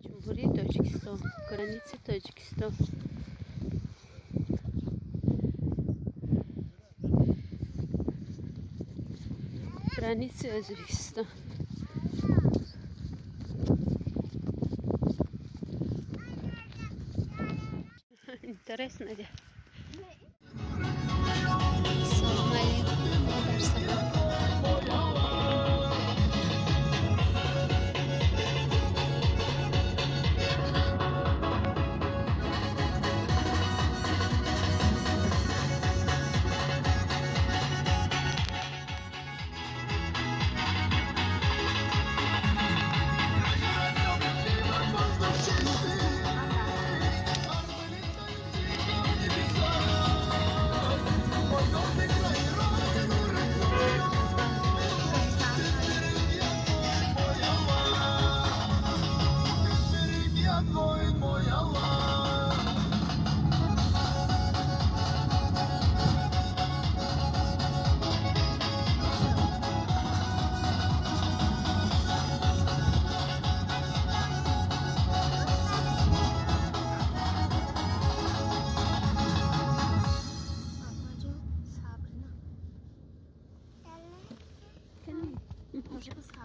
Ҷумҳурии Тоҷикистон, граница Тоҷикистон. Граница Ӯзбекистон. Интересно де. Салом алейкум, мо дар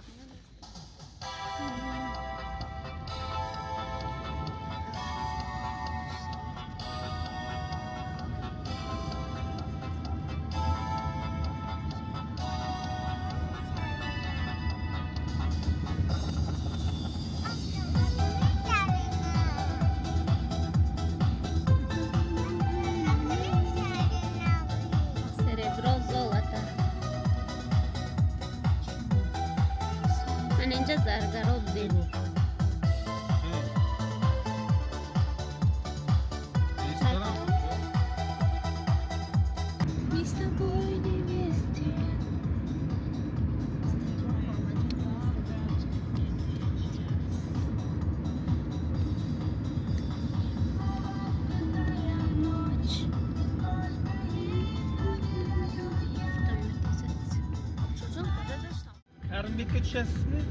Самарқанд. Серебро, золото. Ман инҷа заргаро будем. Мы с тобой не вместе. Ночь. Автоматизация. Karimbekka tushasizmi?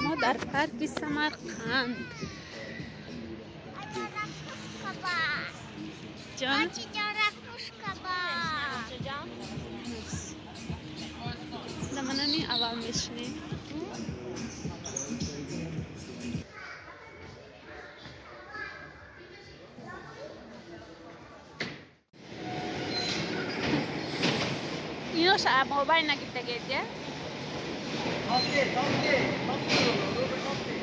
Мо дар парки Самарқанд. Ҷон? Замонами аввал мешинем. Иноша мобайл нагирдагедя? Topdi, topdi, topdi, rubl topdi.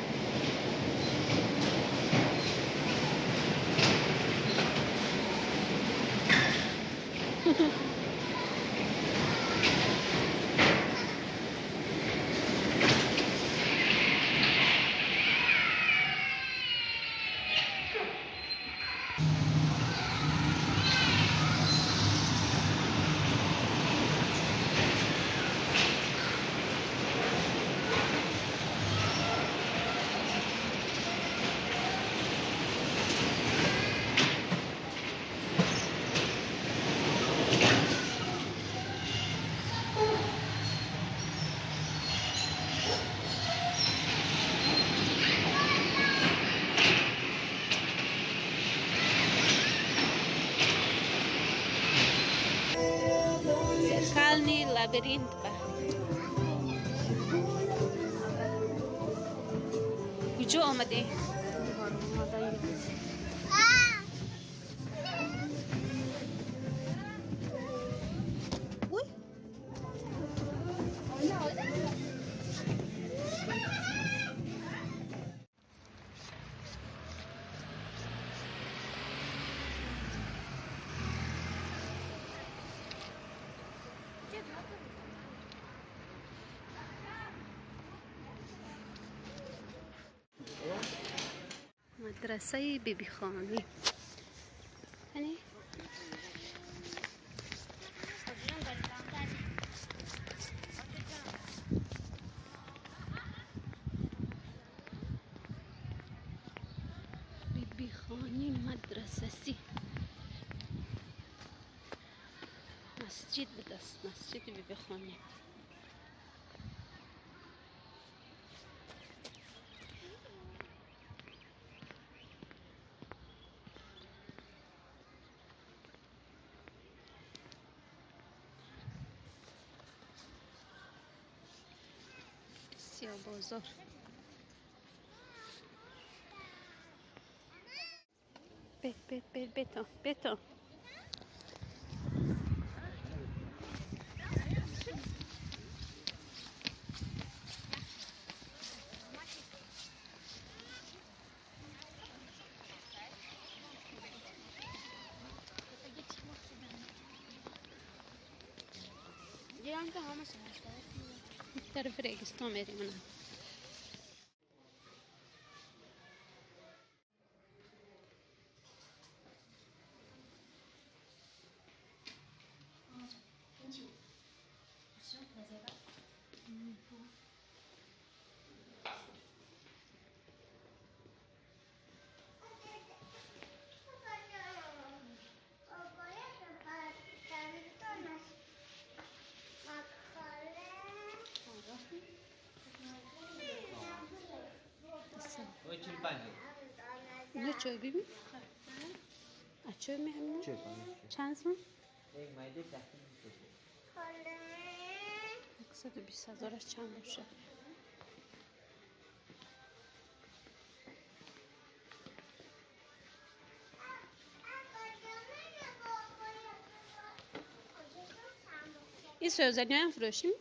Зеркальный лабиринт ба. Куҷо омадӣ? Уй! Мадрасаи Бибихонӣ. Ани? مسجد بدست، مسجد بیبیخانی. سیاه بازار. بت بت بت بتو بتو. طرف ريگستان میریم. نه نه چای ببین؟ چای می‌همینه؟ چند سوم؟ 120,000 چند باشه؟ این سوزنی هم فروشیم؟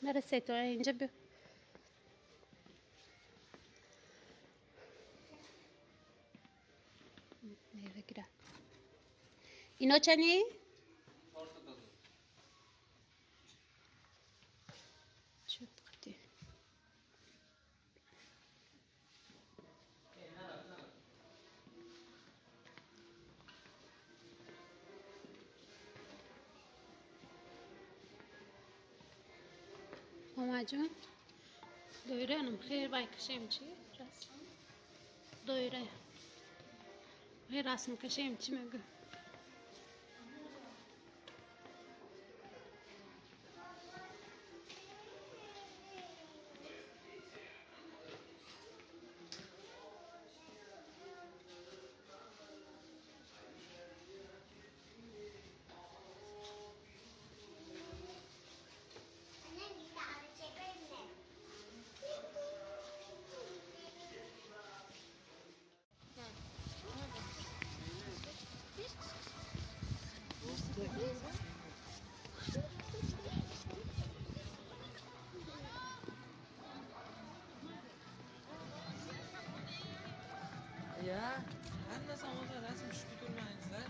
نرسه تو اینجا بیا. میوه گیره. اینا چنی؟ چه قطعی؟ ماما جون دویره خیر بای کشیم چی؟ رسم دویره خیر رسم کشیم چی میگه؟ Ya, hamma zamonda rasm tushib turmangizlar.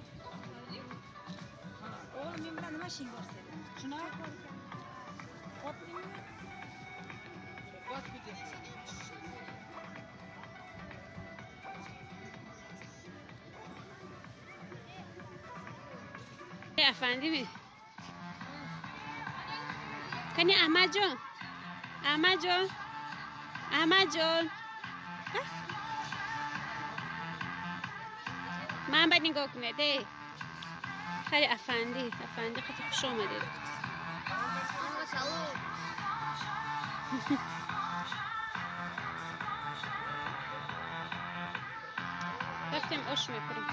O'g'lim, men bilan nima ishing bor seni? Shuni qopdingmi? Bosib ketyapsan. افندی می کنی احمد جان، احمد جان، احمد جان، من باید نگاه کنه ده. خیلی افندی، افندی خیلی خوش آمدید. رفتیم آش میخوریم.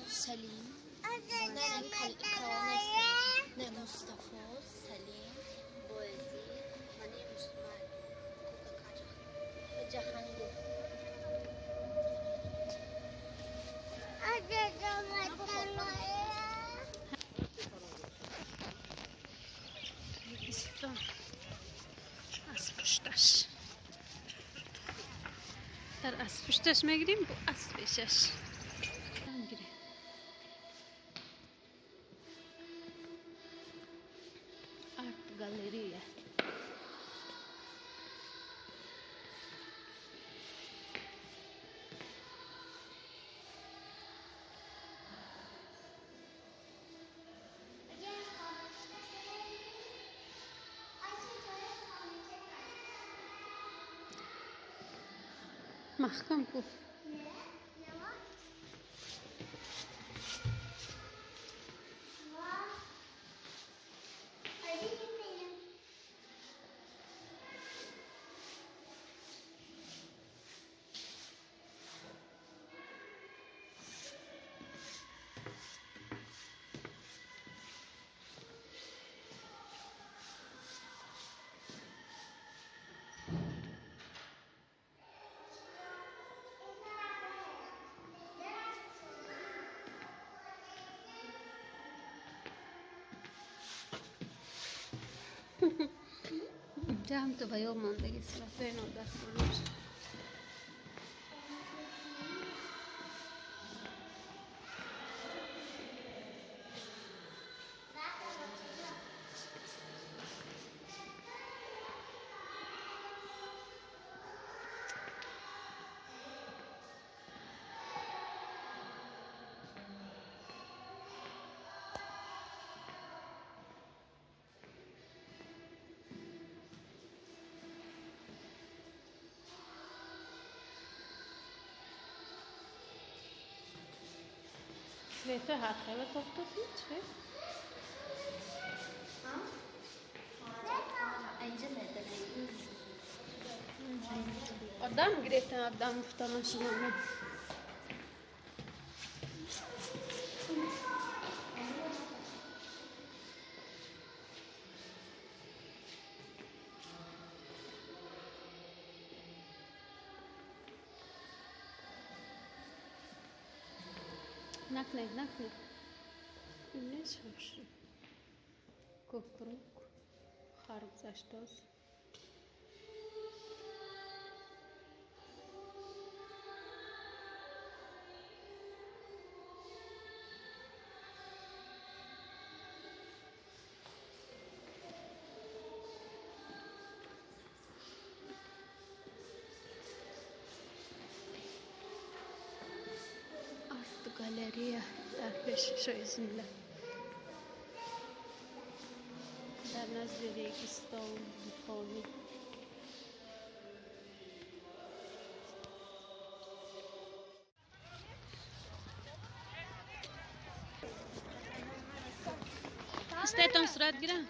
سلیم، نه مصطفی، سلیم، بوزی، منی مسلمان، جهانگیر. از پشتش در از پشتش میگیریم با از پیشش میگیریم. آرت گالریه. Маҳкам ку. Инҷа ҳам ту ба ёд мондагӣ суратҳои нодархонааш. Света ҳархела тофтоси чӣ? Одам гирифтан, одам гуфта машинаме. Накнед, накнед. Нешавши. Кукрук. Хар гузаштоз. Галерея дар пеши Шоҳизинда, дар назди Регистон Бихонӣ. Истетон сурат гирам.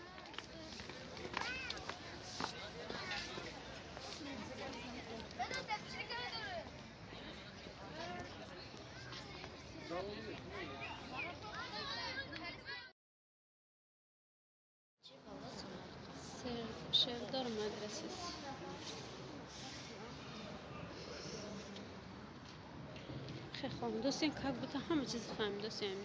Шердор мадрасас. Хеле хондосем, как будто ҳама чиз фаҳмидосем.